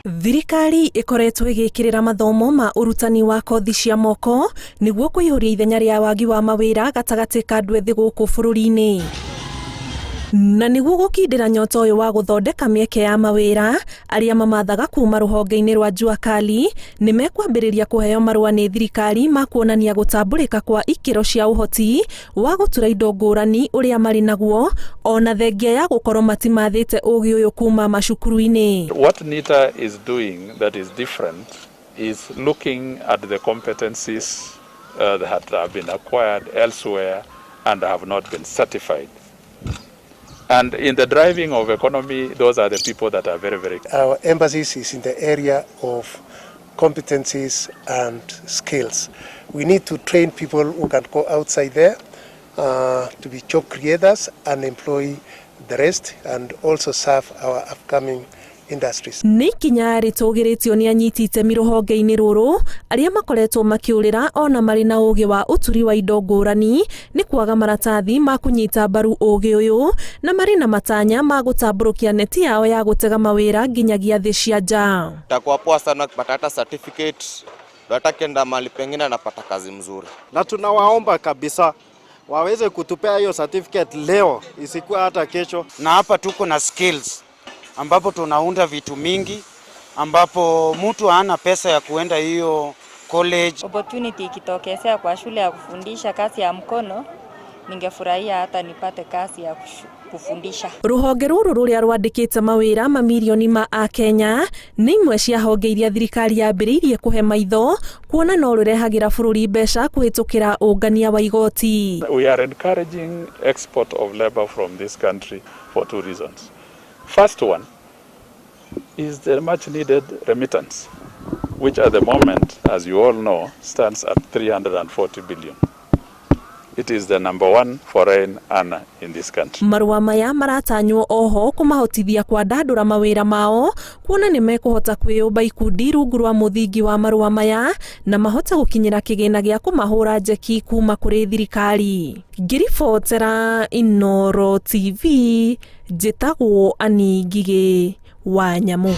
Thirikari ĩkoretwo ĩgĩkĩrĩra mathomo ma ũrutani wa kothi cia moko nĩguo kũihũria ithenya rĩa wagi wa mawĩra gatagatĩ ka andũ ethĩ gũkũ bũrũri-inĩ. Na nĩguo gũkindĩra nyota ũyũ wa gũthondeka mĩeke ya mawĩra, arĩa mamathaga kuma rũhonge-inĩ rwa Jua Kali nĩ mekwambĩrĩria kũheo marũa nĩ thirikari ma kuonania gũtambũrĩka kwa ikĩro cia ũhoti wa gũtura indo ngũrani ũrĩa marĩ naguo ona thengia ya gũkorwo matimathĩte ũgĩ ũyũ kuma macukuru-inĩ. What NITA is doing that is different is looking at the competencies that have been acquired elsewhere and have not been certified. And in the driving of economy, those are the people that are very, very... Our emphasis is in the area of competencies and skills. We need to train people who can go outside there to be job creators and employ the rest and also serve our upcoming industries. Nĩ ikinya rĩtũgĩrĩtio nĩ anyiti itemi rũhonge-inĩ rũrũ arĩa makoretwo makĩũrĩra ona marĩ na ũgĩ wa ũturi wa indo ngũrani nĩ kwaga maratathi ma kũnyita mbaru ũgĩ ũyũ na marĩ na matanya ma gũtambũrũkia neti yao ya gũtega mawĩra nginyagia thĩ cia nja. Itakuwa poa sana akipata hata certificate, ndo hata akienda mahali pengine anapata kazi mzuri. Na tunawaomba kabisa waweze kutupea hiyo certificate leo, isikuwe hata kesho. Na hapa tuko na skills ambapo tunaunda vitu mingi, ambapo mtu hana pesa ya kuenda hiyo college. Opportunity ikitokezea kwa shule ya kufundisha kazi ya mkono, ningefurahia hata nipate kazi ya kufundisha. Rũhonge rũrũ rũrĩa rwandĩkĩte mawĩra mamirioni ma akenya nĩ imwe cia honge iria thirikari yambĩrĩirie kũhe maitho kuona no rũrehagĩra bũrũri mbeca kũhĩtũkĩra ũngania wa igoti. We are encouraging export of labor from this country for two reasons. First one is the much needed remittance, which at the moment, as you all know, stands at 340 billion. It is the number one foreign earner in this country. Marũa maya maratanywo oho kũmahotithia kwandandũra mawĩra mao kuona nĩ mekũhota kwĩyũmba ikundi rungu rwa mũthingi wa marũa maya na mahote gũkinyĩra kĩgĩna gĩa kũmahũra njeki kuma kũrĩ thirikari. Ngĩribotera Inooro TV, njĩtagwo Annie Ngigĩ wa Nyamũ.